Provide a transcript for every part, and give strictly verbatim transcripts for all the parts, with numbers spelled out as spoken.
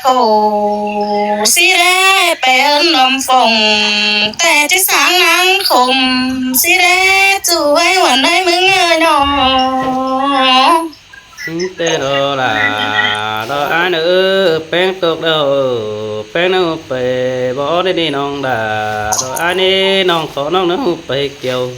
khổ. Xí đé pén đom phồng, té ꞌchí sáng nắng khôm. Xí đé ꞌchu ơi ꞌhuan ơi ꞌmứng ơi nó. ꞌMứng té đó là đó ai nữa, péng tộc đâu, péng nó phải bỏ đi đi nong đà, đó ai đi nong khó nong nó phải kiểu.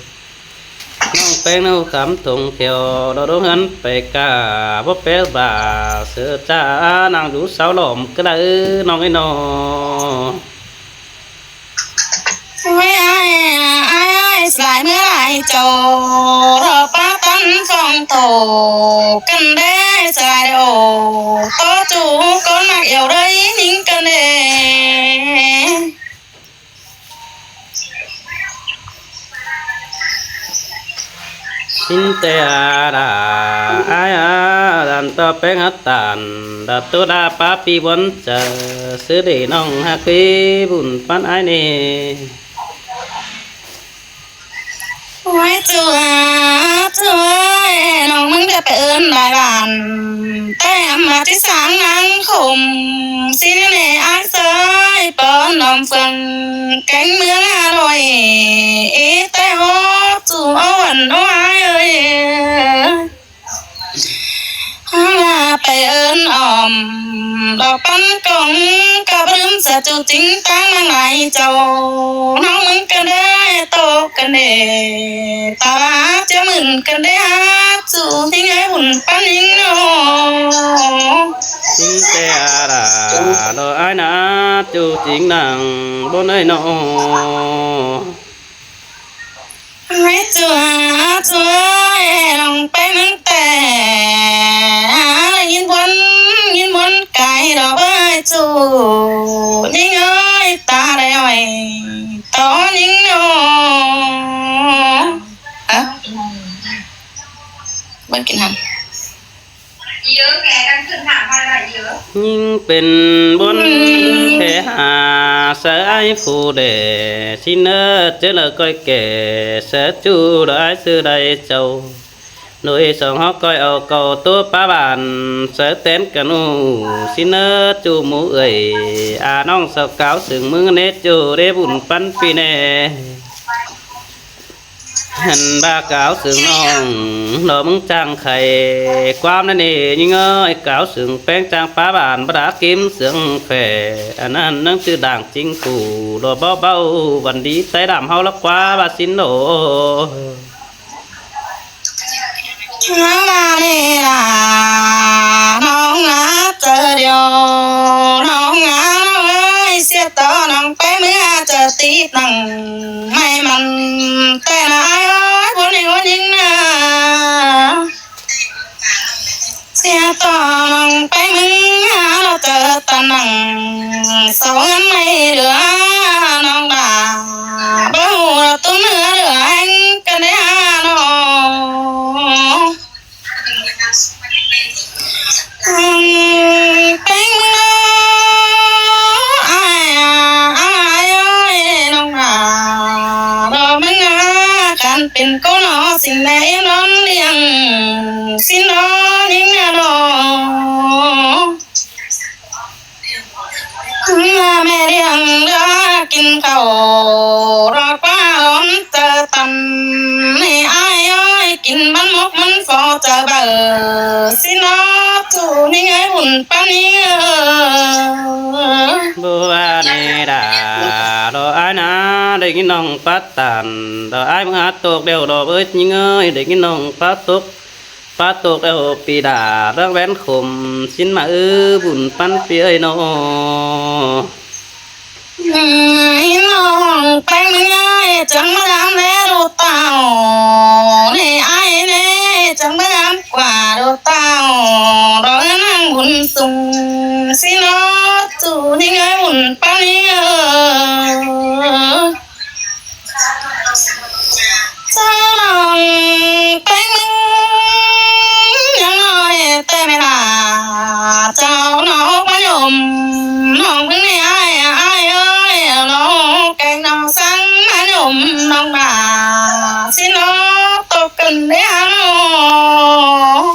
Nong péng nó khắm thùng thiểu, đó đúng hẳn phải cả bố pé bà sự cha nang rú sáu lỏm cái đá ư nong ấy nó. Ôi ai, ai, ai, sai mưa lai châu, đó bá tắn phong thổ, cần đế sai đồ, có chủ con nặc yêu đấy những cần đế. Sính té a đa, ai a, đan ꞌto péng hắt tản, đa ꞌtố đa pá pi bón chaư, ꞌsứ đi nong hák pi bun ꞌpắn ai nê. Ôi ꞌchu a, ꞌchu ơi, nong ꞌmứng đa pén lai bản, té ꞌmá ꞌchí sáng nắng khôm, sính nê ai sai, pón đom phường, kéng ꞌmướng Hà Nội, ê té hó, ꞌchu ơi ꞌhuan ơi ai ơi. Hăng là pén ôm, đó ꞌpắn công, cả bớm sa ꞌchu chính táng mang lai châu, nong ꞌmứng cần đế, tô cần đế, ta bá, chớ mưn cần đế há, ꞌchu chính ơi bun ꞌpắn ính nó. Chính té a đa, đó ai nà, ꞌchu chính nang, bố nơi nó. Ôi ꞌchu a, ꞌchu ơi, nong péng ꞌmứng té. Ính ꞌhuan, ính ꞌhuan cái đó bơi ꞌchu. Ính ơi, ta đây ơi, tó ính nó. Hả? Bơi kín hẳn. ꞌNhính pên bón phe ha, saư ai phủ đẻ, sính ơ, chớ lơ ꞌcoi kẻ, saư ꞌchu đó ai sư đai châu. Nối song hók ꞌcoi au cầu tua pá bản, saư tén căn u, sính ơ, ꞌchu mú ơi, a nong sau cáo sương ꞌmứng nết ꞌchu đế bun ꞌpắn pi nê. Hẳn ba cáo sương nong, đó ꞌmứng chang khay, ꞌquám ꞌnặn ê, ꞌnhính ơi, cáo sương péng chang pá bản, bá đá kim sương phẻ, ăn ăn nắng ꞌchư đảng chính phủ, đó báu báu, văn đi tái đảm ꞌháu lắc ꞌquá, ba sính nổ. Há ba đi là, nong á, chớ điêu, nong á, nong ơi, sia tó, nong pé mưa, chớ tí tăng, may mắn, té là ai ơi, bố này ôi nính à. Sia tó nong pé mưa, nó chớ ta nặng, sau ngắn may đứa, nong bà, bố hù là tú mưa đứa anh, cần đế hà nó. Peng ai ai ơi nong hà, đó meng hà, căn pên cô nó xin lẽ non liêng, xin nó những nhà đó. Mẹ liêng đó kín khảu, đó ꞌquá đón tơ tăn, mẹ ai ơi, kín bắn mốc bắn phó tơ bờ, xin nó chủ ninh ơi bun păn ninh ơ. Bố ba nê đà, đó ai nà, đếng ꞌnọng pát tản, đó ai mưa hát tộc đều đó bớt ninh ơi, đếng ꞌnọng pát tộc. Pá tộc eo pi đà răng ꞌvén khôm, xin mả ư bun păn pi ơi nó. Ính ꞌnọng peng mưng ơi, chắng ꞌmá dám vé đô tao. Nê ai nê, chắng ꞌmá dám ꞌquá đô tao. Đó ꞌnăng bun sung, xin nó chủ ninh ơi bun păn ninh ơi. Cháu nong peng mưng nhăng ꞌnọi té mẹ là cháu nong ꞌmá nhôm nong pưng nê ai ai ơi, nong keng nong săng ꞌmá nhôm nong bà xin nó tô cần đé hăng nó.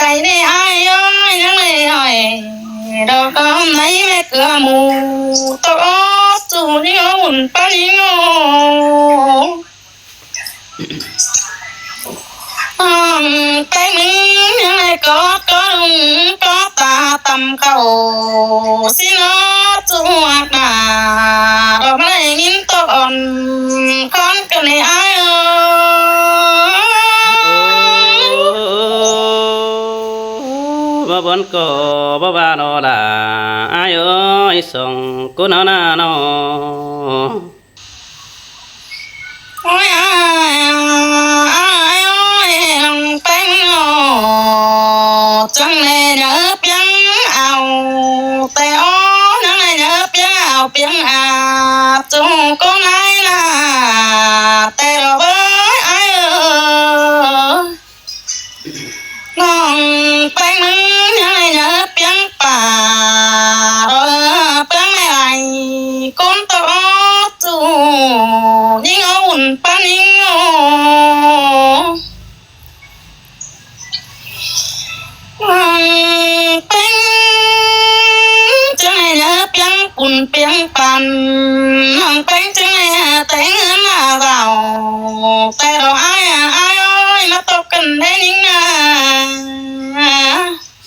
cai ꞌnị ai ơi, ꞌnhắng ꞌnị ơi. Đỏ cơm nảy ꞌmẹ cưa mủ, ꞌtộc ók ꞌchu ꞌnhính ók ꞌmún ꞌpá ꞌnhính ók. Ong ꞌpéng ꞌnhính ꞌnhắng ꞌnị ꞌcọ, ꞌcọ ꞌlung ꞌcọ ta tăm cảu. ꞌSịn ók ꞌchu ꞌhặc đả, đỏ ꞌmá đảy ꞌnghín ꞌtộc ón, ꞌcốn cơn ꞌnị ai ơi. Báu bón ꞌcọ báu ba ꞌnọ đả, ai ơi, song ꞌcốn ꞌnọ ꞌnọ. Ôi ai, ai ơi, ꞌnọng ꞌpéng ꞌnọ, chắng ꞌnị ꞌnhớ piếng au, té ók ꞌnhắng ꞌnị ꞌnhớ piếng au piếng ạp, ꞌchu ꞌcốn ai ꞌnạ, té đỏ bới ai ơi. ꞌNọng ꞌpéng ꞌnhắng ꞌnị ꞌnhớ piếng pả, đỏ piếng ꞌmẹ lai, ꞌcốn ꞌtộc ók ꞌchu ꞌnhính ók ꞌmún ꞌpá ꞌnhính ók. ꞌNọng ꞌpéng chắng ꞌnị ꞌnhớ piếng pun piếng păn, ꞌnọng ꞌpéng chắng ꞌnị té ꞌngớn ꞌnạ dao, té đỏ ai, ai ơi, ꞌmá ꞌtộc cơn đé ꞌnhính ꞌnạ.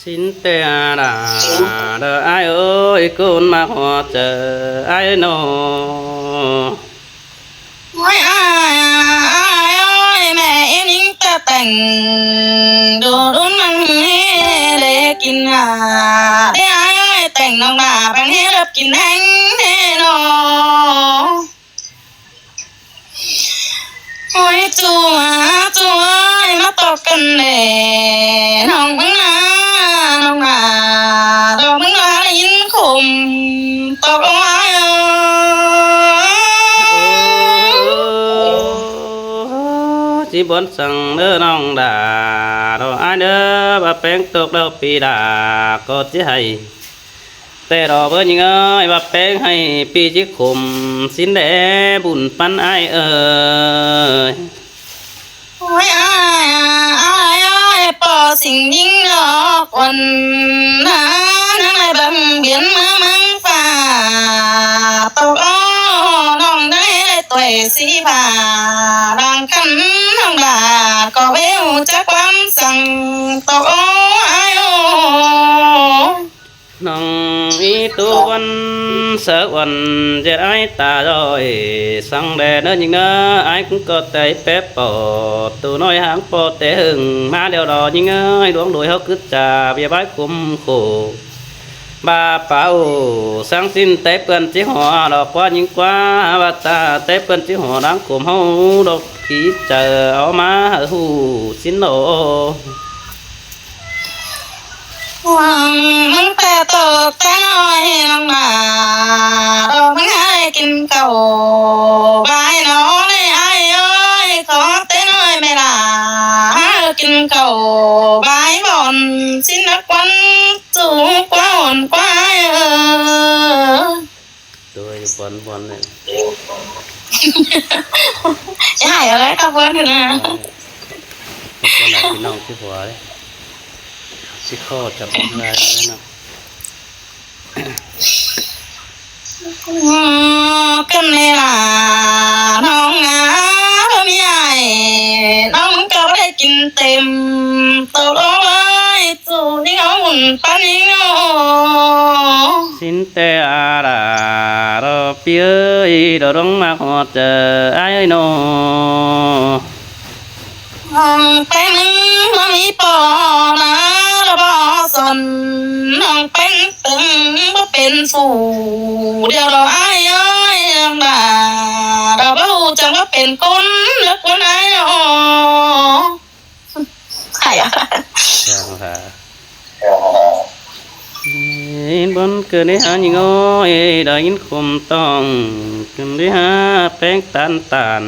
ꞌSịn té đả, đỏ ai ơi, ꞌcốn ꞌmặc ꞌhọt chaư ai ꞌnọ. Ôi ai, ai ơi, ꞌmẹ ꞌnhính ta téng, đu đun ꞌmắn ꞌhế đé kin ꞌnạ. Đé ai ơi, téng ꞌnọng đả ꞌpéng ꞌhế ꞌlợp kin ꞌhéng ꞌhế ꞌnọ. Ôi ꞌchu ꞌnạ, ꞌchu ơi, ꞌmá ꞌtộc cơn đé ꞌnọng ꞌmắn ꞌnạ, ꞌnọng ꞌnạ, đỏ ꞌmắn ꞌnạ ꞌlẹo ꞌnhính khôm ꞌtộc ꞌlống ai ơi. ꞌChí bón săng ꞌnớ ꞌnọng đả, đỏ ai ꞌnớ, ꞌva ꞌpéng ꞌtộc đaư ꞌpi đả ꞌcọ ꞌchí hảy. Té đỏ bới ꞌnhính ơi, ꞌva ꞌpéng hảy ꞌpi ꞌchí khôm, ꞌsịn đé bun ꞌpắn ai ơi. Ôi ai, ai ơi, ꞌpọ sing ꞌnhính ꞌlọ khuôn ꞌnạ, ꞌnhắng lai bang biên ꞌmướng ꞌmướng pha, ꞌtộc ók ꞌnọng ꞌnhắng lai tuế sí pha, đang căn ꞌnọng đả ꞌcọ bêu chắc ꞌquám săng, ꞌtộc ók ai ơi. ꞌNọng ꞌnị ꞌtố ꞌvắn saư ꞌvắn ꞌdệt ai ta ꞌdội, săng đé ꞌnớ ꞌnhính ꞌnớ, ai ꞌcọ té pé ꞌpo, ꞌtố ꞌnọi háng ꞌpo té hưng, ꞌmá ꞌlẹo đỏ ꞌnhính ơi, ꞌluống đuổi ꞌháu cứ chả ꞌviạk bái khôm khổ. ꞌVa páo săng ꞌsịn té ꞌpươn ꞌchí hỏ, đỏ ꞌquá ꞌnhính ꞌquá, ꞌva ta té ꞌpươn ꞌchí hỏ đang khôm ꞌháu, đỏ kí chaư au ꞌmá hảư ꞌhụ ꞌsịn ꞌnọ. Hoang ꞌmướng ta ꞌtộc té ꞌnọi ꞌnọng đả, đỏ ꞌmướng hảư kin cảu bai ꞌnọ ꞌnị ai ơi, khót té ꞌnọi ꞌmẹ đả, hảư kin cảu bai bón, ꞌsịn ꞌnhắng ꞌquán ꞌchu ꞌquá ôn ꞌquá ai ơi. Tôi bón bón ꞌnị. Ê, hảư ơi, ꞌcọ bón ꞌnị ꞌnạ. Bón ꞌnị ꞌpi ꞌnọng ꞌchí hua ꞌlế. ꞌChí khót chắp ꞌnị ꞌnạ. Cơn ꞌnị ꞌnạ, ꞌnọng ꞌnạ, báu ꞌmí ai, ꞌnọng ꞌcọ báu đảy kin têm, ꞌtộc ꞌlống ơi, ꞌchu ꞌnhính ók ꞌmún ꞌpắn ꞌnhính ꞌnọ. ꞌSịn té a đả, đỏ ꞌpi ơi, đỏ ꞌluống ꞌmặc ꞌhọt chaư ai ơi ꞌnọ. ꞌNọng ꞌpéng ꞌmướng báu ꞌmí ꞌpo ꞌnạ, đỏ báu son, ꞌnọng ꞌpéng tưng báu pên phủ, điêu đỏ ai ơi, ꞌnọng đả, đỏ báu chắng báu pên ꞌcốn, ꞌlớc ꞌcốn ai ꞌnọ. Hảư a. Chắng hả. Ê, bón cơn đé hả ꞌnhính ơi, đỏ ꞌnhính khôm tong, cơn đé hả ꞌpéng ꞌtan ꞌtan.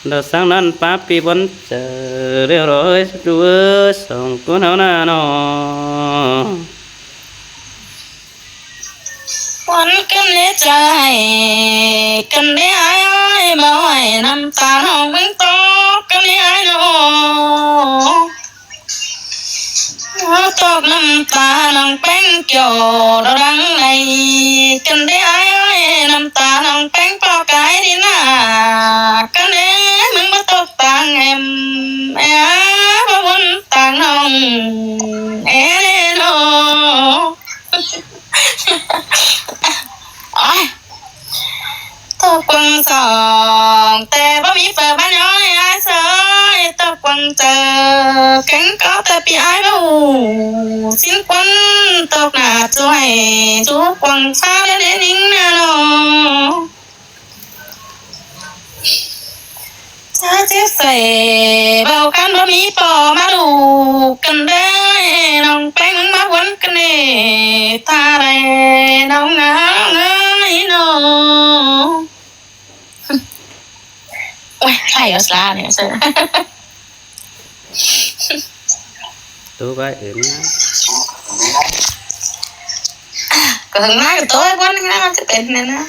Đa sáng ꞌnặn pá ꞌpi bón chaư ꞌlẹo ꞌló ới, song ꞌcốn ꞌháu ꞌnạ ꞌnọ. Bón căn ꞌnê chaư hảư căn ꞌnê ải ơi, báu hảư ꞌnặm ta ꞌnọng ꞌmứng ꞌtố căn ꞌnê ải ꞌnọ. Tóp ꞌnặm ta ꞌnọng ꞌpéng kiẻo đo đăng đảy căn ꞌnê ải ơi, ꞌnặm ta ꞌnọng ꞌpéng ꞌpọ cai đi ꞌnạ. Căn ꞌnê ꞌmứng báu tóp tang em, ê, báu bón tang ꞌnọng, ê, ꞌnê ꞌnọ. Ôi. Tóp quăng song ꞌtẹ báu ꞌmí phaư ꞌmá ꞌnhó ải ꞌsớ. Tóp quăng chaư kéng có ꞌtẹ ꞌpi ải báu ꞌhụ sính quán. Tóp ꞌnạ ꞌchu hảư ꞌchu quăng ꞌphạ ꞌlẹo ꞌnê ꞌnịnh ꞌnạ ꞌnọ. Chả chết sảy báu căn báu ꞌmí ꞌpo ꞌmá đu căn ꞌnê. ꞌNọng ꞌpéng ꞌmá bón căn ꞌnê, ta đảy ꞌnọng ngáo ngơi ꞌnọ. Ôi, hay ꞌsớ ꞌnị. Tú bái ứn ꞌnạ. Có hứng ꞌmá ꞌcọ ꞌtố bón ꞌnịnh ꞌnạ, ꞌchớ pên ꞌnị ꞌnạ.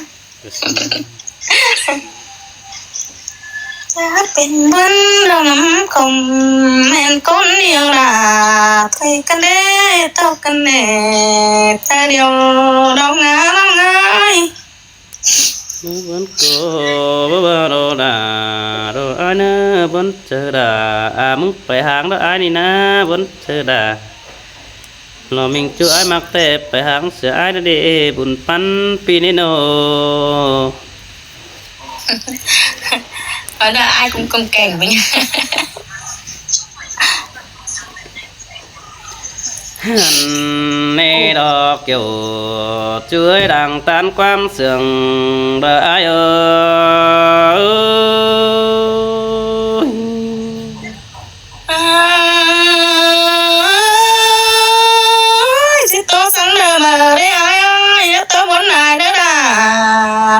Chả pên bón ꞌló ngắm khong ꞌmen ꞌcốn điêu đa. Thuê căn ꞌnê, tóp căn ꞌnê, ta điêu ꞌló ngá ꞌló ngơi. ꞌMứ bón ꞌcọ báu báu đo đa, đo ải ꞌnớ bón chaư đa. À, ꞌmứng pay háng đo ải ꞌnị ꞌnạ, bón chaư đa. ꞌLo ꞌminh ꞌchu ải ꞌmặc ꞌtẹ pay háng sia ải đa đê bun ꞌpắn ꞌpi ꞌnị ꞌnọ. Ở đó ai cũng công kênh với nhau. Hẳn ꞌnê đo kiẻo chuối đang tán quám sương đa ải ơi. Ôi, ꞌchí ꞌtố săng đa ꞌmá đê ải ơi, ꞌtố bón ải đa đa.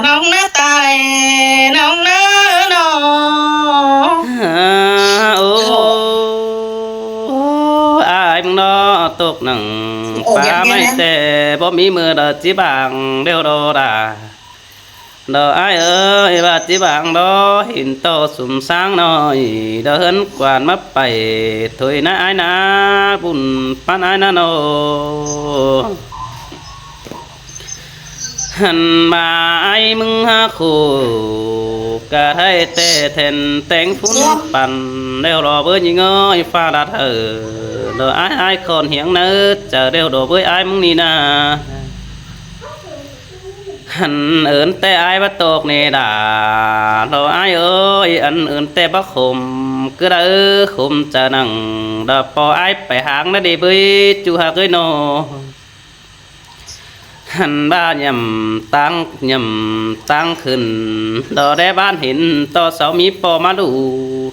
ꞌNọng ꞌnớ ta đê, ꞌnọng ꞌnớ ꞌnọ. À, ô, ải ꞌmứng ꞌnọ ꞌtộc nẳng pá ꞌmạy ꞌtẹ báu ꞌmí ꞌmưa đa ꞌchí bang đeo đo đa. Đo ải ơi, ꞌva ꞌchí bang đo hên ꞌto sum sáng ꞌnọi, đo ꞌhướn quan ꞌmá pay thôi ꞌnạ ải ꞌnạ, bun ꞌpắn ải ꞌnạ ꞌnọ. Hẳn ꞌva ải ꞌmứng hák khổ, cả thái ꞌtẹ then téng phún păn, đeo đo bới ꞌnhính ơi, pha đặt hở, đo ải ải khon hiếng ꞌnớ, chả đeo đo bới ải ꞌmứng ꞌnị ꞌnạ. Hẳn ứn ꞌtẹ ải báu ꞌtộc ꞌnê đa, đo ải ơi, ăn ứn ꞌtẹ báu khôm, ꞌcứ đaư khôm chaư nẳng, đa ꞌpo ải pay háng ꞌnớ đi bới ꞌchu hák ới ꞌnọ. Hẳn ꞌva nhẳm táng, nhẳm táng khửn, đo đé ꞌván hên ꞌto sau ꞌmí ꞌpo ꞌmá đu,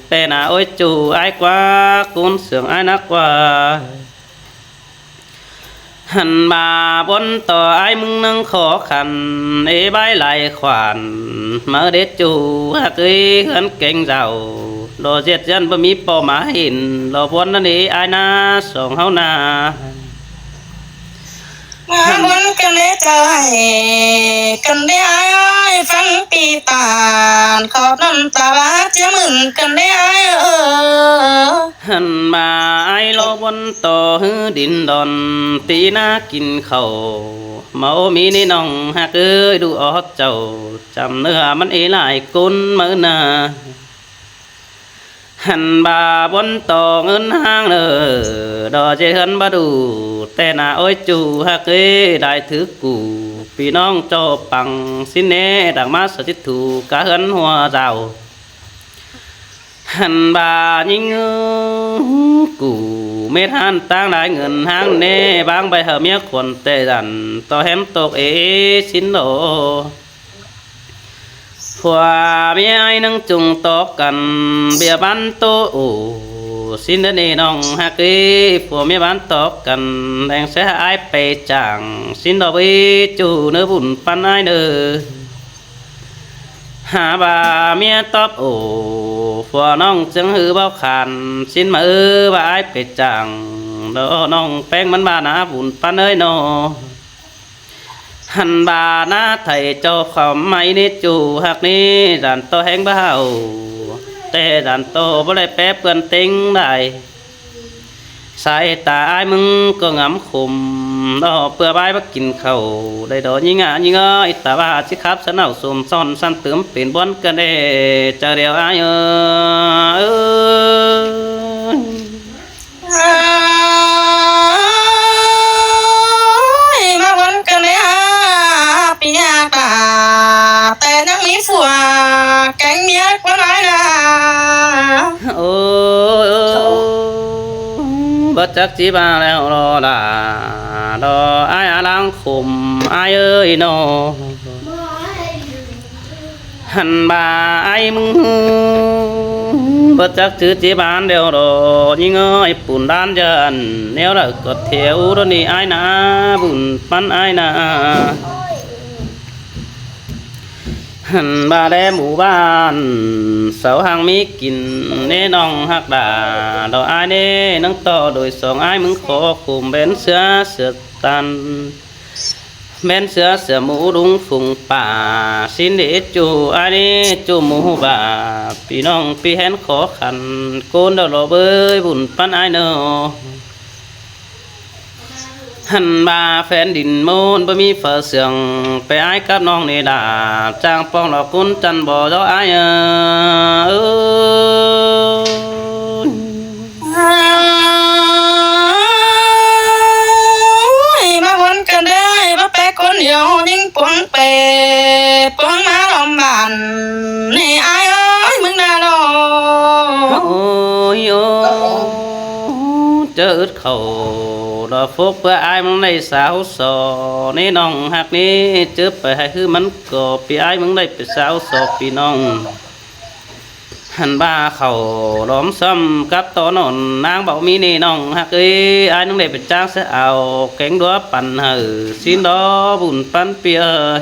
ꞌtẹ ꞌnạ ối ꞌchu ải ꞌquá, ꞌcốn sương ải ꞌnạ ꞌquá. Hẳn ꞌva bón ꞌto ải ꞌmứng ꞌnưng khó khăn, ê bái lai khoản, ꞌmá đế ꞌchu hák ới ꞌhướn kéng dao, đo ꞌdệt ꞌdắn báu ꞌmí ꞌpo ꞌmá hên, đo bón ꞌnặn ê ải ꞌnạ song ꞌháu ꞌnạ. Hẳn bón căn đế chaư hảư căn đế ải ơi, phắng ꞌpi ꞌtan khót ꞌnặn ta ꞌva ꞌchí mưn căn đế ải ơi. Hẳn ꞌva ải ꞌló bón ꞌto ꞌhứ đin đon tí ꞌnạ kin khảu, ꞌmá ꞌmí ꞌnị ꞌnọng hák ới đu ók chảu, chăm ꞌnớ ꞌmắn ê lai ꞌcốn ꞌmá ꞌnạ. Hẳn ꞌva bón ꞌto ꞌngớn ꞌháng ꞌnớ, đo ꞌdệt ꞌhướn báu đu, ꞌtẹ ꞌnạ ối ꞌchu hák ới đai thứ củ, ꞌpi ꞌnọng ꞌchọ păng sín ꞌnê, đang ꞌmá sa chít thu cá ꞌhướn hua dao. Hẳn ꞌva ꞌnhính củ mết ꞌhán ꞌtáng lai ngơn ꞌháng ꞌnê, báng bai hảư ꞌmía khuôn ꞌtẹ dản, ꞌto hém ꞌtộc ê sín đo. Phua ꞌmía ải ꞌnưng chung tóp căn, ꞌviạk bán ꞌtố ổ, sín đa ꞌnê ꞌnọng hák ới, phua ꞌmía bán tóp căn, đeng ꞌsớ hák ải pay chang, sín đo bới ꞌchu ꞌnớ bun ꞌpắn ải ꞌnớ. Hák ꞌva ꞌmía tóp ổ, Phua ꞌnọng ꞌchương ꞌhứ báu khăn, ꞌsịn ꞌmá ꞌư ꞌva ải pay chắng, ꞌnọng ꞌpéng ꞌmắn ꞌva ꞌná bun ꞌpắn ới ꞌnọ. Hăn ꞌva ꞌná thảy ꞌchọ khỏm ꞌmạy ꞌnị ꞌchu ꞌhặc ꞌnị, dản ꞌto ꞌhéng báu hảư, ꞌtẹ dản ꞌto báu đảy pé ꞌpươn ꞌtếng đảy. Sai ta ải ꞌmứng ꞌcọ ngắm khôm, ꞌnọ ꞌpưa ải báu kin khảu, đảy đó ꞌnhính ꞌnhính ới, ta ꞌva ꞌchí khắp săn áo sôm son săn tứm pên bón căn ê, chaư điêu ải ơi. Ơi, ꞌmá bón căn ê ha, pi ha ta, ꞌtẹ ꞌnhắng ꞌmí phua, kéng ꞌmía ꞌquá ải ꞌna. Ôi, ôi, báu chắc ꞌchí ꞌva ꞌlẹo ꞌló đa, ꞌló ải ải ꞌláng khôm ải ới ꞌnọ. Hăn ꞌva ải ꞌmứng báu chắc ꞌchí ꞌchí ꞌva ꞌlẹo ꞌló, ꞌnhính ới, pun đan dơn, ꞌnéo đaư ꞌcọ thiêu đón ꞌnị ải ꞌna, bun ꞌpắn ải ꞌna. Hăn ꞌva đé mủ ꞌban, sau ꞌhăng ꞌmí kin, ꞌnị ꞌnọng ꞌhặc đa, ꞌló ải ꞌnị, ꞌnắng ꞌto đuổi song ải ꞌmứng khó khôm bén ꞌsứa sửa tan. Bén ꞌsứa sửa mủ đung phung pả, ꞌsịn đi ꞌchu ải ꞌnị, ꞌchu mủ ꞌva, pi ꞌnọng pi hén khó khăn, ꞌcốn đaư ꞌló bới bun ꞌpắn ải ꞌnọ. Hăn ꞌva phén đin ꞌmôn báu ꞌmí phaư sương, pay ải cắp ꞌnọng ꞌnị đa, chắng ꞌpọng ꞌló ꞌcốn chăn bók dó ải ơi. Ơi, ꞌmá bón căn ê, báu pé ꞌcốn điêu, ꞌnhính ꞌpứng pay, ꞌpứng ꞌmá ꞌlóm bản, ꞌnị ải ơi, ꞌmứng ꞌna ꞌnọ. Ôi, ôi, ꞌchớ ứt khảu, ꞌló phốc ꞌpưa ải ꞌmứng đảy sáo so, ꞌnị ꞌnọng ꞌhặc ꞌnị, ꞌchớ pay hảư ꞌhứ ꞌmắn ꞌcọ, pi ải ꞌmứng đảy pay sáo so pi ꞌnọng. Hăn ꞌva khảu ꞌlóm sắm cắp ꞌto ꞌnọn ꞌnáng báu ꞌmí ꞌnị ꞌnọng ꞌhặc ới, ải ꞌnưng đảy pay chắng sáư ao kéng đúa păn hảư, ꞌsịn đó bun ꞌpắn pi ơi.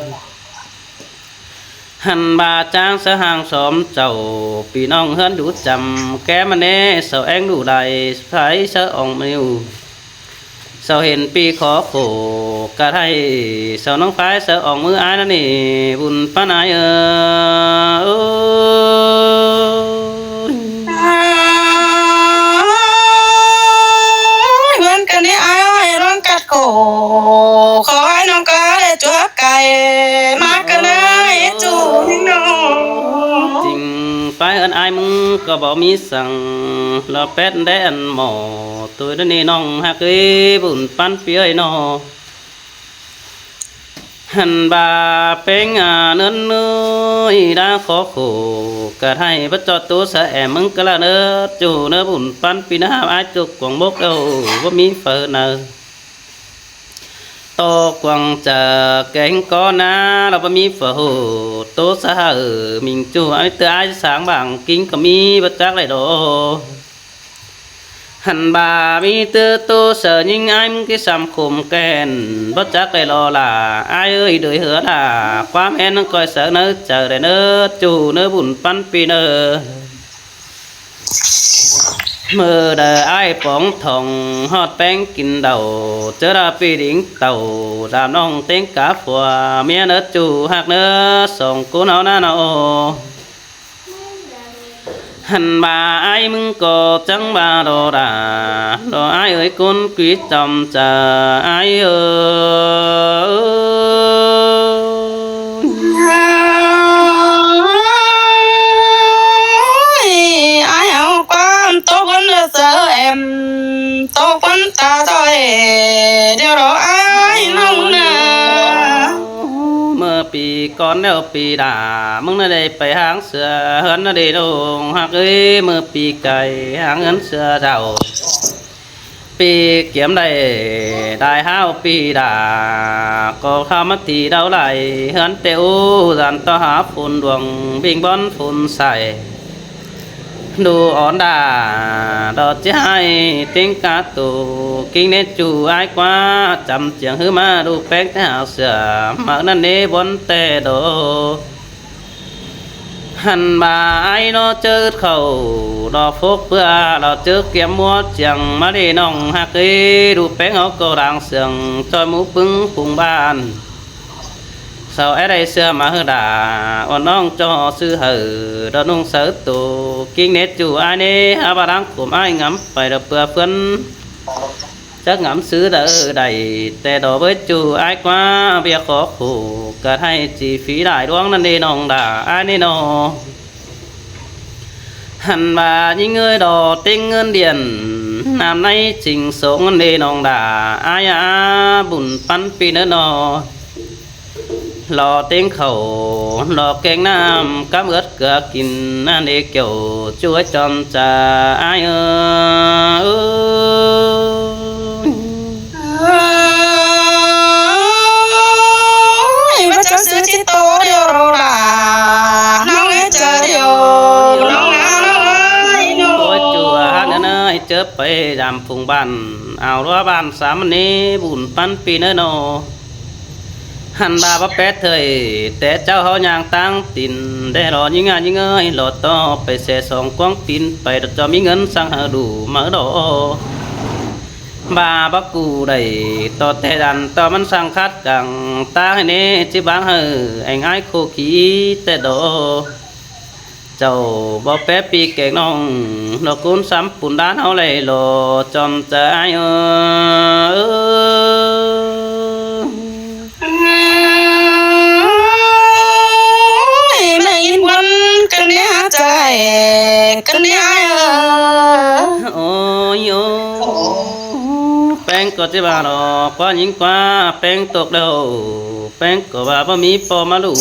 Hăn ꞌva chắng sáư ꞌháng sóm chảu, pi ꞌnọng ꞌhướn đu chăm, ké ꞌmắn ꞌnị, sau ꞌéng đu đảy, phái sáư ỏng ꞌmự. Sau hên pi khó khổ, ꞌcọ ꞌhại, sau ꞌnóng phái sáư ỏng ꞌmự ải ꞌnặn ꞌnị, bun ꞌpắn ải ơi. Ôi, bón căn ê ải ơi, ꞌlóng cắt khổ, khó ải ꞌnọng ꞌcọ đảy chuốp cai, ꞌmá căn ê ꞌchu ꞌnị ꞌnọ. Chính phái ꞌhướn ải ꞌmứng ꞌcọ báu ꞌmí săng, ꞌló pét đé ăn mỏ, ꞌtoi ꞌnị ꞌnọng ꞌhặc ới, bun ꞌpắn pi ơi ꞌnọ. Hăn ꞌva ꞌpéng a ꞌnớn ꞌnới đa khó khổ, ꞌcọ ꞌhại báu ꞌchọ ꞌtố sáư ẻm ꞌmứng ꞌcọ ꞌlạ ꞌnớ, ꞌchu ꞌnớ bun ꞌpắn pi ꞌnớ ải ꞌchu cuông bốc eo, báu ꞌmí phaư ꞌnớ. ꞌTo cuông chaư kéng ꞌcọ ꞌna, ꞌló báu ꞌmí phaư hảư, ꞌtố sáư hảư, ꞌmính ꞌchu ải ꞌtứ ải sáng bảng kính ꞌcọ ꞌmí báu chắc đảy đó. Hăn ꞌva ꞌmí ꞌtứ ꞌtố sáư ꞌnhính ải ꞌmứng ꞌkí sam khôm kẻn, báu chắc đảy lo lả, ải ơi đuổi hứa lả, ꞌquám hén ꞌnắng ꞌcoi sáư ꞌnớ chaư đảy ꞌnớ, ꞌchu ꞌnớ bun ꞌpắn pi ꞌnớ. ꞌMự đaư ải póng thỏng hót ꞌpéng kin đảu, ꞌchớ đa pi đính tảu, dăm ꞌnọng ꞌtếng cá phua, ꞌmía ꞌnớ ꞌchu ꞌhặc ꞌnớ, song ꞌcốn áo ꞌná ꞌnọ. Hăn ꞌva ải ꞌmứng ꞌcọ chắng ꞌva đo đa, đo ải ơi ꞌcốn quí chăm chaư ải ơi. Ôi, ải au ꞌquám ꞌtố ꞌcốn đa sáư ẻm, ꞌtố ꞌcốn ta ꞌtoi, điêu đó ải ꞌnọng ꞌna. ꞌMự pi cón ꞌlẹo pi đả, ꞌmứng ꞌnớ đảy pay ꞌháng sửa ꞌhướn ꞌnớ đảy ꞌnọng ꞌhặc ới, ꞌmự pi cai ꞌháng ꞌhướn sửa đảu. Pi kiêm đảy, đảy ꞌháo pi đả, ꞌcọ khăm ꞌmá thi đảu đảy, ꞌhướn ꞌtẹ ú, dản ꞌto hả phôn đuông, ꞌvinh bón phôn sai. Đu ón đa, đo ꞌchí ꞌhại, ꞌtếng cá tu, kính ꞌnế ꞌchu ải ꞌquá, chăm chiêng ꞌhứ ꞌmá đu ꞌpéng ꞌtẹ hảư sửa, ꞌmự ꞌnặn ꞌnế bón ꞌtẹ đô. Hăn ꞌva ải ꞌnọ ꞌchớ khảu đỏ phốc ꞌpưa lỏ ꞌchớ kiêm ꞌmúa chiêng ꞌmá đi ꞌnọng ꞌhặc ꞌi, đu ꞌpéng au ꞌcọ đang siêng ꞌchoi ꞌmú ꞌpứng phung ꞌban. Sau é đảy ꞌsứa ꞌmá hư đả, ꞌuôn ꞌnọng ꞌchọ ꞌsứ hảư, đỏ ꞌnung sáư tô, king nết ꞌchu ải ꞌnê, hák ꞌva đang khôm ải ngắm pay đỏ ꞌpưa ꞌphướn. Chắc ngắm ꞌsứ đaư đảy, ꞌtẹ đỏ bới ꞌchu ải ꞌquá, ꞌviạk khó khổ, ꞌcọ hảư chi phí đảy ꞌluống ꞌnặn đi ꞌnọng đả ải ꞌnê ꞌnọ. Hăn ꞌva ꞌnhính ꞌngới đỏ ꞌtếng ꞌngớn điện, ꞌnặm ꞌnay chinh sông ꞌnặn đi ꞌnọng đả ải a, bun ꞌpắn ꞌpi ꞌnớ ꞌnọ. Lỏ ꞌtếng khảu, lỏ keng ꞌnặm, cắp ướt ꞌcọ kin ꞌnặn đi, kiẻo ꞌchu ꞌchọn chaư ải ơi. Ôi, báu ꞌchọ ꞌsứ ꞌchí tô điêu đỏ đả, ꞌnọng é chaư điêu, ꞌnọng ꞌnọng ơi ꞌnọ. Ôi, ꞌchu ꞌhặc ꞌnớ ꞌnớ, ꞌchớ pay dăm phung ꞌban, au ꞌlúa ꞌban sam ꞌnê, bun ꞌpắn ꞌpi ꞌnớ ꞌnọ. Hăn ꞌva báu pét thời, té ꞌchạu ꞌháu ꞌnhang ꞌtáng tin, đe lỏ ꞌnhính ꞌnga ꞌnhính ơi, lỏ ꞌto pay ꞌsẹ song ꞌquáng tin, pay đỏ ꞌchọ ꞌmí ꞌngớn săng hảư đủ máư đỏ. ꞌVa báu cu đảy, ꞌto ꞌtẹ đăn ꞌto ꞌmắn săng khắt cẳng, ꞌtáng hảư ꞌnê ꞌchí báng hảư, ẻng ải khô khí ꞌtẹ đỏ. Chảu báu pé ꞌpi keng ꞌnọng, lỏ ꞌcốn sắm pun đán ꞌháu đảy lỏ ꞌchọn chaư ải ơ. Ôi, ꞌmá ꞌnhính ꞌquắn căn ꞌnê hák chaư, căn ꞌnê ải ơ. Ôi, ôi. ꞌPéng ꞌcọ ꞌchí ꞌva lỏ ꞌquá ꞌnhính ꞌquá, ꞌpéng tốc đầu, ꞌpéng ꞌcọ ꞌva báu ꞌmí ꞌpo ꞌmá ꞌlụk.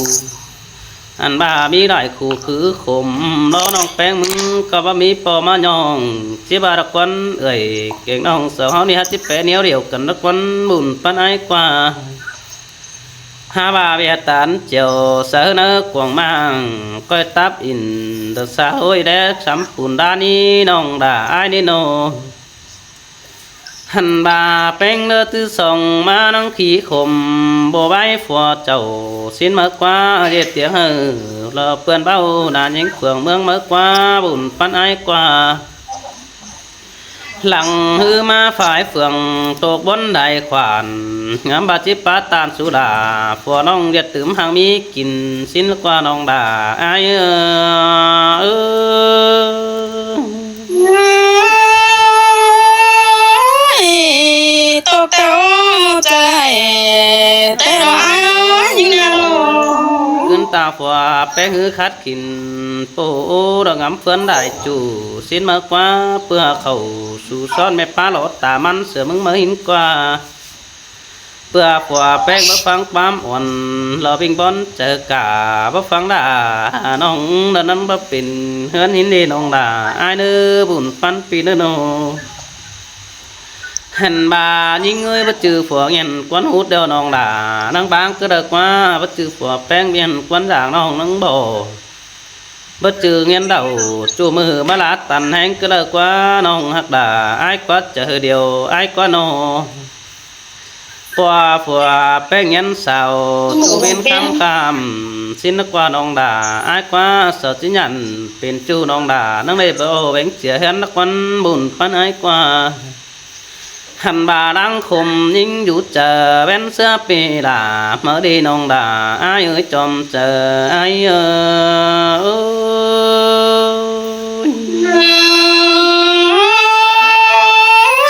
Ăn ꞌva ꞌmí đảy khủ khứ khôm, lo ꞌnọng ꞌpéng ꞌmứng ꞌcọ báu ꞌmí ꞌpo ꞌmá ꞌnhọng. ꞌChí ꞌva đa ꞌquắn ơi, keng ꞌnọng song ꞌháu ꞌnị hák ꞌchí pé ꞌnéo điêu căn đa ꞌquắn bun ꞌpắn ải ꞌquá. Hák ꞌva ꞌviạk tản chiêu sáư ꞌnớ cuông ꞌmáng, ꞌcoi tắp in đa sa ꞌhội đé sắm pun đá ꞌnị ꞌnọng đa ải ꞌnị ꞌnọ. Hăn ꞌva ꞌpéng ꞌlứa ꞌtứ song ꞌmá ꞌnăng khí khôm, báu ꞌvái phua chảu sín máư ꞌquá, ꞌdệt tiếng hảư lo ꞌpươn báu, nả ꞌnhính phường ꞌmướng máư ꞌquá, bun ꞌpắn ải ꞌquá. Lăng ꞌhứ ꞌmá phái phường tốc bón đảy khoản, ngắm ꞌva ꞌchí pá ꞌtan su đa, phua ꞌnọng ꞌdệt tứm hăng ꞌmí kin sín ꞌquá ꞌnọng đa ải ơ. Ôi, tốc táo chaư, té lo ải ơ ꞌnhính ꞌnọ. ꞌCứn ta phua ꞌpéng ꞌhứ khắt kin, ꞌpộ đa ngắm ꞌphướn đảy ꞌchu sín máư ꞌquá, ꞌpưa khảu su són ꞌme ꞌpá lo ta ꞌmắn sửa ꞌmứng máư ꞌhính ꞌquá. ꞌPưa phua ꞌpéng báu ꞌphắng ꞌquám uôn, lo ꞌvinh bón chaư cả báu ꞌphắng đa ꞌnọng, đa ꞌnặn báu pên ꞌhướn ꞌhính đi ꞌnọng đa ải ꞌnớ, bun ꞌpắn ꞌpi ꞌnớ ꞌnọ. Hăn ꞌva ꞌnhính ꞌngới báu ꞌchư phua ꞌnghén ꞌquắn ꞌhút điêu ꞌnọng đa, ꞌnăng báng cá đa ꞌquá, báu ꞌchư phua ꞌpéng ꞌnghén ꞌquắn dáng ꞌnọng ꞌnăng báu. Báu ꞌchư ꞌnghén đảu, ꞌchu ꞌmự ꞌmá lát ꞌtan ꞌhéng cá đa ꞌquá ꞌnọng ꞌhặc đa ải ꞌquá, chaư điêu ải ꞌquá ꞌnọ. ꞌPua phua ꞌpéng ꞌnghén sau, ꞌchu bến khắm khắm sín ꞌquá ꞌnọng đa ải ꞌquá, sau ꞌchí nhẳn pên ꞌchu ꞌnọng đa, ꞌnăng đảy báu ꞌvến chia ꞌhướn ꞌquắn bun ꞌpắn ải ꞌquá. Hăn ꞌva đang khôm ꞌnhính dú chaư, ꞌvén ꞌsứa pi đa máư đi ꞌnọng đa ải ơi, ꞌchọn chaư ải ơ. Ôi,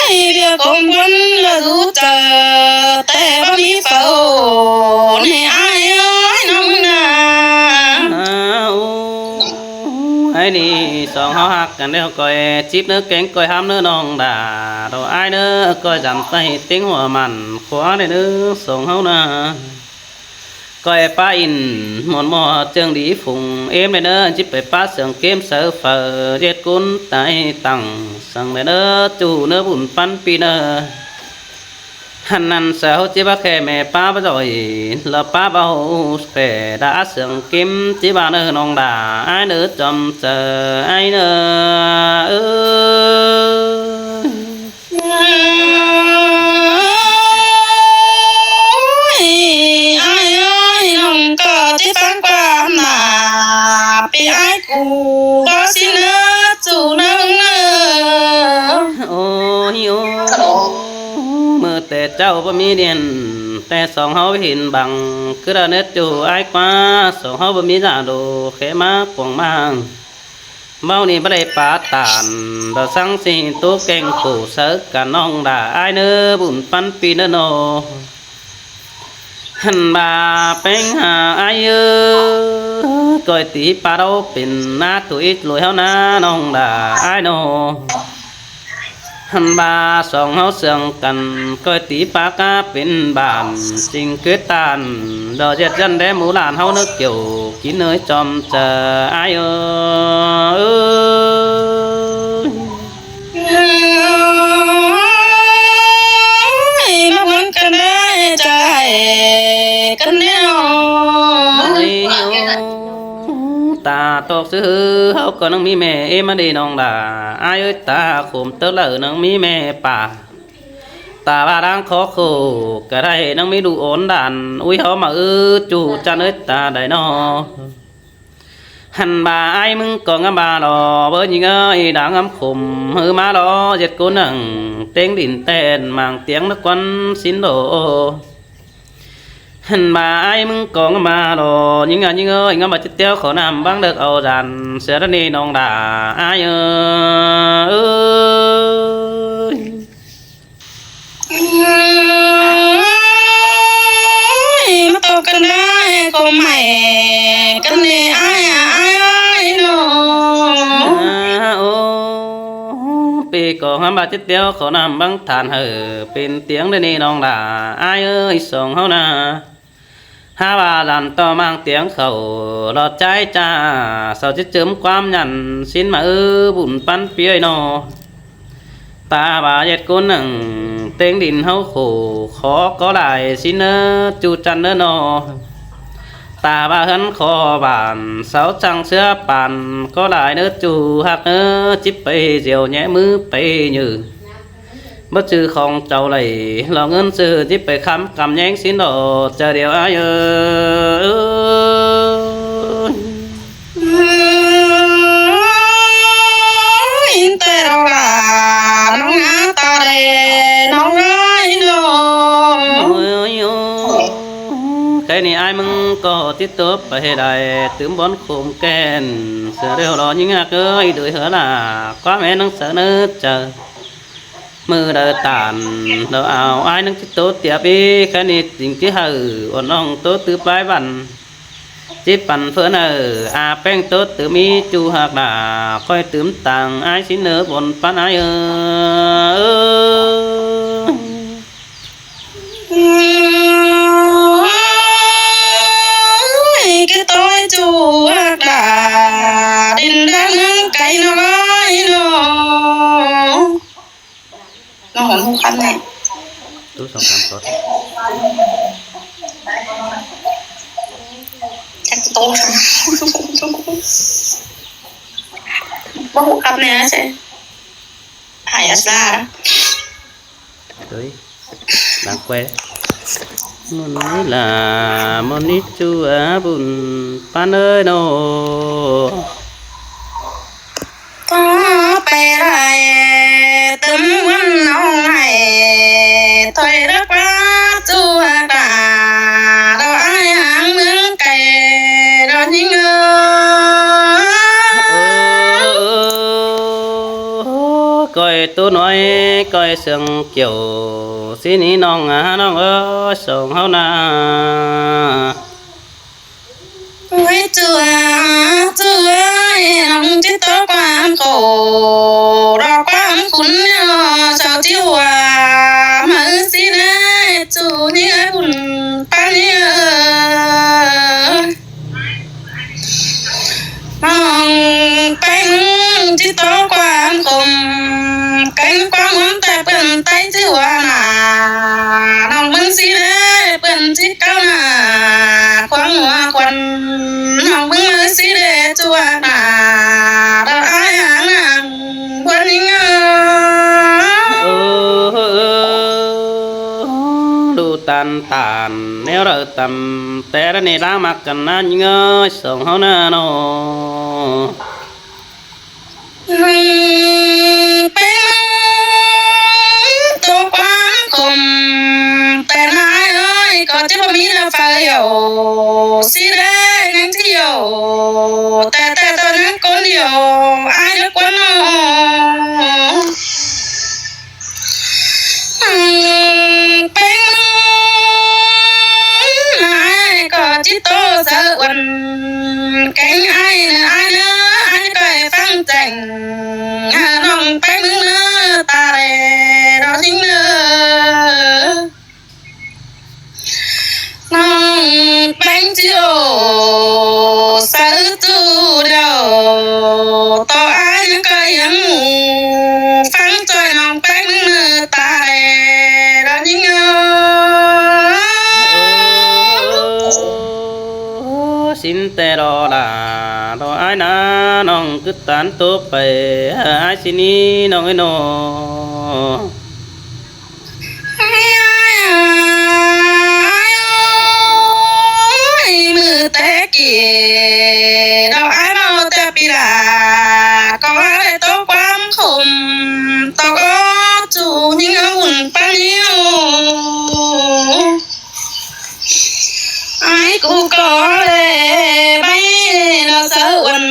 ꞌviạk khôm ꞌquắn lo dú chaư, té báu ꞌmí phảu ꞌnị ải ơi ꞌnọng ꞌnạ. Ải ꞌnị song ꞌháu ꞌhặc căn điêu, ꞌcoi chíp ꞌnớ keng ꞌcoi ꞌhăm ꞌnớ ꞌnọng đa, đo ải ꞌnớ ꞌcoi dăm ꞌtay ꞌtếng hua mẳn khua đảy ꞌnớ song ꞌháu ꞌnạ. ꞌCoi pá in môn ꞌmo ꞌchương đi phung ꞌếm đảy ꞌnớ, ꞌchí pay pá sương kêm sáư phaư, ꞌdệt ꞌcốn tai tẳng săng đảy ꞌnớ, ꞌchu ꞌnớ bun ꞌpắn ꞌpi ꞌnớ. Hăn ꞌnặn sau ꞌchí báu khe ꞌme pá báu ꞌdội, lo pá báu khe đa sương kêm ꞌchí ꞌva ꞌnớ ꞌnọng đa ải ꞌnớ, ꞌchọn chaư ải ꞌnớ. Ôi, ải ơi, ꞌnọng ꞌcọ ꞌchí ꞌphắng ꞌquá ꞌnạ, pi ải ꞌCọ ꞌsịn ꞌnớ ꞌchu ꞌnưng ꞌnớ. Ôi ôi, ꞌmự ꞌtẹ ꞌchạu báu ꞌmí điện, ꞌtẹ song ꞌháu hên bang, cứ đa ꞌnớ ꞌchu ải ꞌquá, song ꞌháu báu ꞌmí dả đu khé ꞌmá cuông ꞌmáng. Báu ꞌnị báu đảy pá ꞌtan, đa săng ꞌsịn ꞌtố keng khổ sáư căn ꞌnọng đả ải ꞌnớ bun ꞌpắn ꞌpi ꞌnớ ꞌnọ. Hăn ꞌva ꞌpéng hả ải ơi, ꞌcoi tí pá đaư pên ꞌná thu ít lui ꞌháu ꞌná ꞌnọng đả ải ꞌnọ. Hăn ꞌva song ꞌháu sương căn, ꞌcoi tí pá cá pên bản, chính kết ꞌtan, đo ꞌdệt ꞌdăn đé mú lan ꞌháu ꞌnớ kiẻo, kính ơi chom chả ải ơi. Ôi, ꞌmá ꞌmắn căn đảy chả hảy căn đéo. Ôi, ta tốc sư ꞌháu ꞌcọ ꞌnăng ꞌmí ꞌme ꞌmá đi ꞌnọng đả ải ơi, ta khôm tớt lả ꞌnăng ꞌmí ꞌme pả. Ta ꞌva đang khó khổ, ꞌcọ đảy ꞌnăng ꞌmí đu ôn đản, ui ꞌháu ꞌmá ư ꞌchu ꞌchăn ơi ta đảy ꞌnọ. Hăn ꞌva ải ꞌmứng ꞌcọ ngắm ꞌva lo, báu ꞌnhính ơi, đang ngắm khôm ꞌhứ ꞌmá lo, ꞌdệt ꞌcốn ꞌnưng, ꞌtếng đin ꞌtẹn, ꞌmáng tiếng ꞌnớ ꞌquắn ꞌsịn đô. Hăn ꞌva ải ꞌmứng ꞌcọ ngắm ꞌva lo, ꞌnhính ơi, ꞌnhính ơi, ngắm ꞌva chết tiếu khổ năm báng được âu dàn, sửa đa ꞌnị ꞌnọng đả ải ơi. Ôi, ꞌmá ꞌtọ căn đảy khôm hảy căn đảy ải ải ơi ꞌnọ. À, ô, ꞌpi ꞌcọ ngắm ꞌva chết tiếu khổ năm báng than hả, pên tiếng đa ꞌnị ꞌnọng đả ải ơi, song ꞌháu ꞌná. Hả ꞌva dàn ꞌto ꞌmáng tiếng khảu, lo ꞌchái chả, sau chết chớm ꞌquám nhẳn ꞌsịn ꞌmá ư bun ꞌpắn ꞌpi ơi ꞌnọ. Ta ꞌva ꞌdệt ꞌcốn ꞌnưng, ꞌtếng đin ꞌháu khổ, khó ꞌcọ lai ꞌsịn ꞌnớ ꞌchu ꞌchăn ꞌnớ ꞌnọ. Ta ꞌva ꞌhướn khó bản, sau chắng ꞌsứa păn ꞌcọ lai ꞌnớ ꞌchu ꞌhặc ꞌnớ, chíp pay diêu nhé ꞌmứ pay nhự. Báu ꞌchư khong chảu đảy, lo ꞌngớn ꞌchư chíp pay khắm căm ꞌnhéng ꞌsịn đo, chả điêu ải ơi. Ôi, ꞌtẹ ꞌnọng đả ꞌnọng ꞌná ta đảy ꞌnọng ải ꞌnọ. Ôi ôi ôi, cái ꞌnị ải ꞌmứng ꞌcọ tít tốp pay đảy tứm bón khôm ken, sửa điêu lo ꞌnhính ꞌhặc ơi, đuổi hứa lả ꞌquám ꞌmen ꞌnăng sáư ꞌnớ chả. ꞌMự đaư ꞌtan, đaư au ải ꞌnưng ꞌchí ꞌtố tiệp ꞌí, cái ꞌnị chính ꞌchí hảư uôn ꞌnọng ꞌtố tứ pái văn. ꞌChí păn ꞌphớn ꞌnớ, à ꞌpéng ꞌtố tứ ꞌmí ꞌchu ꞌhặc đả, ꞌcoi tứm tang ải ꞌsịn ꞌnớ bôn ꞌpắn ải ơi. Ôi, cái tôi ꞌchu ꞌhặc đả, đin đang nắng cái nói nó. Nó không khăn này. Tú song khăn sót. Chắc tú. Bố không khăn này chứ. Ai à xa. Đấy. Đáng quê. Môn ní là môn ní chu á bùn pan ơi nô. Tó pe rai tấm huân nông này, thôi đó quá chu hạt đà, đó ai hàng mương cày, đó những ơ. Coi tú nói, coi sương kiểu, xin ý nông á, nông ơi, sống hao na. Ôi, chua, chua, lòng chết tớ quán khổ, đó quán khốn nèo, sao chịu à, mà ư xin ấy, chu như bùn pan như. Nòng ꞌpéng ꞌchí tó quán khổ, ꞌpéng quán huống tai bươn tai chữ hoa nả, nòng bươn sí đế bươn chít cao nả, quán hoa quán, nòng bươn mơ sí đế chua nả, đó ai hàng nả, quán ính ơ. Ơ, ơ, ơ, đủ tàn tàn, nếu đợi tầm té đó này đã mặc cần á, những ơi, sống hao na nô. Nong ꞌpéng ꞌmướng ꞌtố ꞌquám khôm, ꞌtẹ ꞌnái ới, ꞌcọ ꞌchí báu ꞌmí ꞌna phaư dẻo, sí đé ꞌnhắng ꞌchí dẻo, ꞌtẹ ꞌtẹ ꞌtoi ꞌnhắng ꞌcốn dẻo, ải ꞌnhắng ꞌcốn ꞌnớ. Nong ꞌpéng ꞌmướng ꞌnái ꞌcọ ꞌchí ꞌtố saư uôn, kéng ải ꞌnớ, ải ꞌnớ, ải ꞌnớ ꞌcọ ꞌphắng chẻng, nong ꞌpéng ꞌmướng ꞌnớ, ta đé, ꞌlẹo ꞌnhính ꞌnớ. Nong ꞌpéng ꞌchí ꞌtố saư ꞌchu điêu, ꞌto ải ꞌnhắng ꞌcọ ꞌnhắng ꞌphắng ꞌchoi nong ꞌpéng ꞌmướng ꞌnớ, ta đé, ꞌlẹo ꞌnhính ꞌnớ. Ơ, sính ꞌtẹ ꞌlẹo đa, ꞌto ải ꞌná, nong cứ tán ꞌtố pay, ải ꞌsịn ꞌnị nong ơi ꞌnọ. Ải ơi, ꞌmự té ꞌkị, ꞌlẹo ải ꞌmá ꞌtẹ ꞌpi đa, ꞌcọ ải ꞌtố ꞌquám khôm, ꞌtọ ꞌcọ ꞌchu ꞌnhính ꞌhún ꞌpá ꞌnị. Ải cu ꞌcọ đé báu ꞌnớ saư uôn,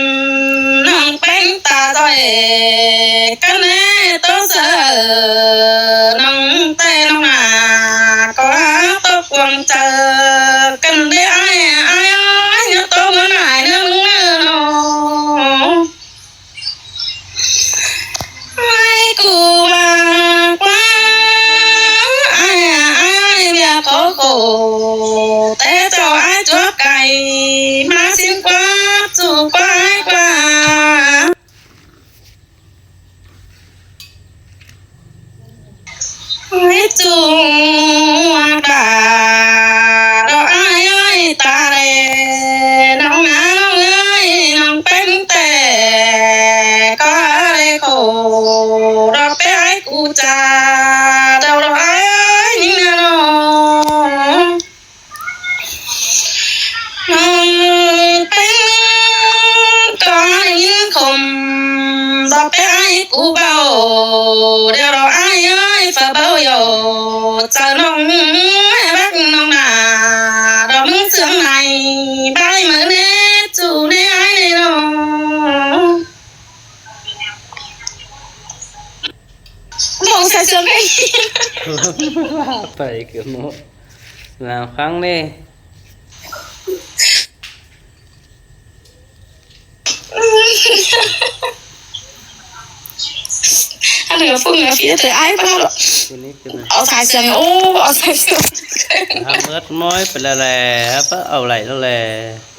nong ꞌpéng ta ꞌtoi, căn ꞌnê ꞌtố saư, nong ꞌtẹ nong ꞌná, ꞌcọ ꞌtố cuông chaư, căn đé ải, ải ơi, ꞌnhá ꞌtố ꞌmá ải ꞌnớ ꞌmướng ꞌnớ ꞌnọ. Ải cu ꞌva ꞌquá, ải, ải ꞌviạk khổ khổ, té ꞌchọ ải chuốp cai, ꞌmá sính ꞌquá, ꞌchu ꞌquá ải ꞌquá. Ái ꞌchu ꞌva ꞌlẹo ải ơi, ta đé, nong ꞌná nong ơi, nong ꞌpéng ꞌtẹ ꞌcọ đé khổ, ꞌlẹo ꞌpéng ải cu cha, ꞌlẹo ꞌlẹo ải ơi, ꞌnhính ꞌnớ ꞌnọ. Nong ꞌpéng ꞌcọ ꞌnhính khôm, ꞌlẹo ꞌpéng ải cu báu, ꞌlẹo ꞌlẹo ải ơi, phaư báu dẻo, chaư nong ải bác nong ꞌná, ꞌlẹo ꞌmướng ꞌsướng ꞌnị, bái máư ꞌnê, ꞌchu ꞌnê ải ꞌnê ꞌnọ. Mông sai sương ꞌnị. Pay ꞌcọ ꞌmá ꞌláng ꞌphắng ꞌnị. Ăn ꞌnị ꞌphắng ꞌnị, phi ꞌtẹ ải ꞌva ꞌlẹo. Au sai sương, ô, au sai sương. Hăm ớt ꞌmới pay ꞌlẹo ꞌlẹ, hăm ꞌva au đảy ꞌlẹo ꞌlẹ.